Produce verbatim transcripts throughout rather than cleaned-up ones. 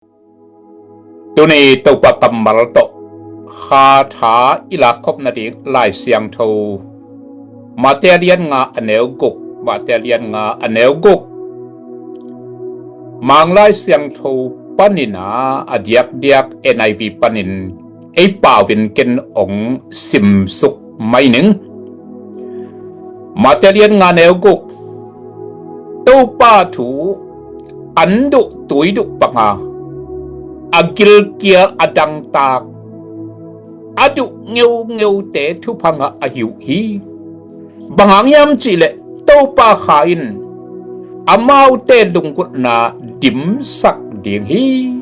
Tuni Topa kammal tawh Kha tha i lakkhop nading Lai Siangtho, Mate a lian nga a neu guk, Mate a lian nga a neu guk. Mang Lai Siangtho panin a, a diakdiak N I V panin ei pau in ken ong simsuk mai ning. Mate a lian nga neu guk. Topa thu an duh tui duh panga, a gilkial a dangtak, a duh ngeungeute thupha ngah ahi uh hi. Bang hang hiam cihleh Topa Kha in amaute lunggulhna dimsak ding hi.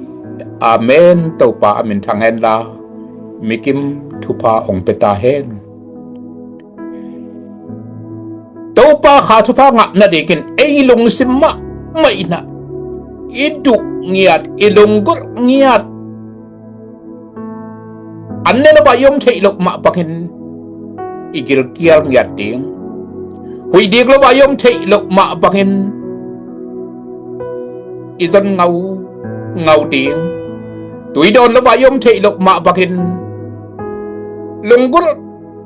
Amen. Topa a min thang henla, mikim thupha ong pia ta hen. Topa Kha thupha ngah nadingin ei lungsim mahmah in a, i duh ngiat, i lunggulh ngiat, an ne lo a i om theih loh mah bangin i gilkial ngiat ding, huih dik lo a i om theih loh mah bangin i zon ngaungau ding, tui dawn lo a i om theih loh mah bangin lunggulh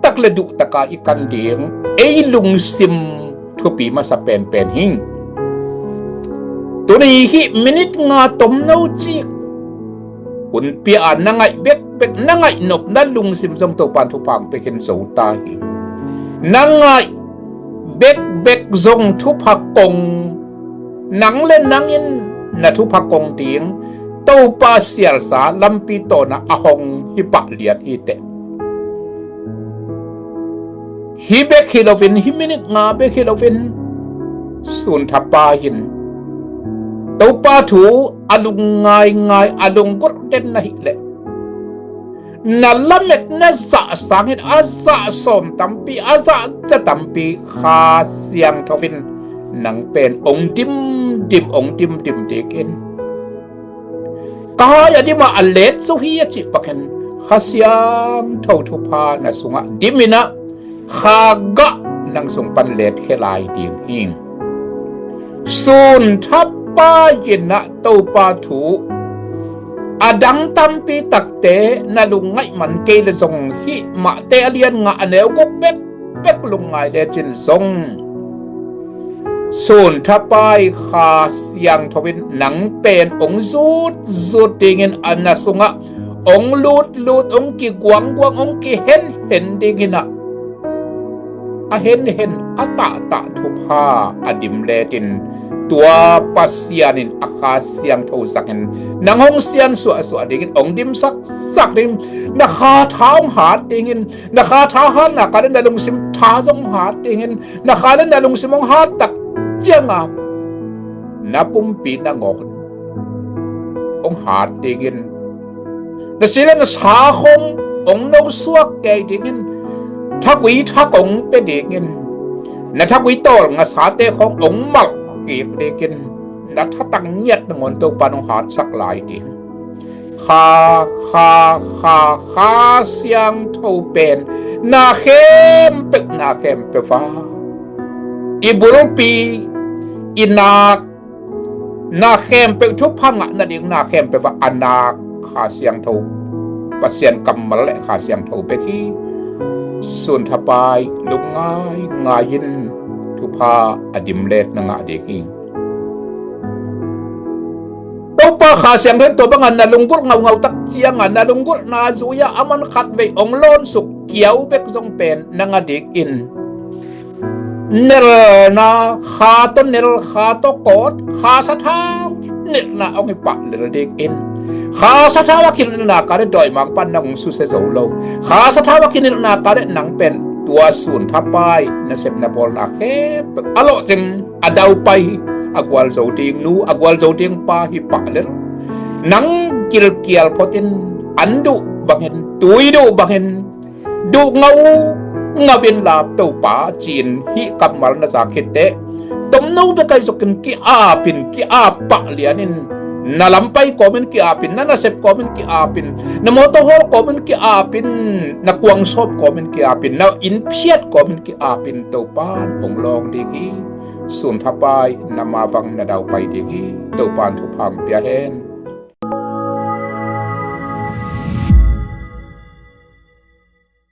tak le duh taka i kan ding, ei lungsim thupi masa penpen hi. Tuni hih minit nga tomno cik hun pia a na ngaih bekbek, na ngaih nopna lungsim zong Topan thupha ong pia khin zo ta hi. Na ngaih bekbek zong thupha kong, nang le nang in na thupha kong ding Topa sialsa lampi tawna a hong hi pah lian hi teh. Hih bek hi loin, hih minit nga bek hi loin, sun thapai in Topa thu a lung ngaingai, a lunggulh den na hih leh, na lametna zah sangin a zah sawm tampi, a zah za tampi Kha Siangtho in nang pen ong dimdim, ong dimdim ding in. Ka hai a dim a, a let zo hi a cih bangin Kha Siangtho thupha na sungah dim in a, Kha gah nang sung pan let khia lai ding hi. Sun thapai in a, Topa thu a dang tampi takte na lungngaih man kei le zong, hih Mate a lian nga a neu guk bek bek lungngai lecin zong, sun thapai Kha Siangtho in nang pen ong zutzut ding in, a na sungah ong lutlut, ong kiguangguang, ong kihenhen ding in a, a henhen, a tahtah thupha a dim let in, tua Pasian in a Kha Siangtho zangin nang hong sian suahsuah ding in, ong dimsaksak ding in, na Kha tha ong hat ding in, na Kha tha hatna kah le na lungsim tha zong hat ding in, na Kha le na lungsim ong hat tak ciang a, na pumpi na ngawng ong hat ding in, na si le na sa khong ong nosuak kei ding in, thagui thak ong pia ding in, na thagui tawl ngasate khong ong malh kik ding in, na thatang ngiat nangawn Topa in ong hatsak lai ding. Kha, Kha, Kha, Kha Siangtho pen na khempeuh, na khempeuh a, i bulpi, i nak, na khempeuh thupha ngah nading, na khempeuh a, a nak Kha Siangtho, Pasian kammal le Kha Siangtho bek hi. Sun thapai lungngaingai in, thupha a dim let na ngah ding hi. Topa Kha Siangtho in tua banga na lunggulh ngaungau tak ciang a, na lunggulhna zui a, aman khatvei ong lawnsuk kiau bek zong pen na ngah ding in, nelna, Kha tawh nel, Kha tawh kawt, Kha sathau nilhna ong hi pah lel ding in, Kha sathau a kinilhna kah le dawimangpa'n nang ong susia zo lo, Kha sathau a kinilhna kah le nang pen tua sun thapai nasepna bawlna khempeuh a lawhcing, a daupai hi. A gualzo ding nu, a gualzo ding pa hi pah lel, nang gilkial phot in, an duh bangin, tui duh bangin, duh ngaungau in la Topa ci-in hih kammal na za khit teh, tomno bek ahi zongin ki-ap in, ki-ap pah lian in, na lampai kawmin ki-ap in, na nasep kawmin ki-ap in, na mawtaw hawl kawmin ki-ap in, na kuang sawp kawmin ki-ap in, na inn phiat kawmin ki-ap in, Topa'n ong lawng ding hi. Sun thapai na mavang na daupai ding hi. Topa'n thupha ong pia hen.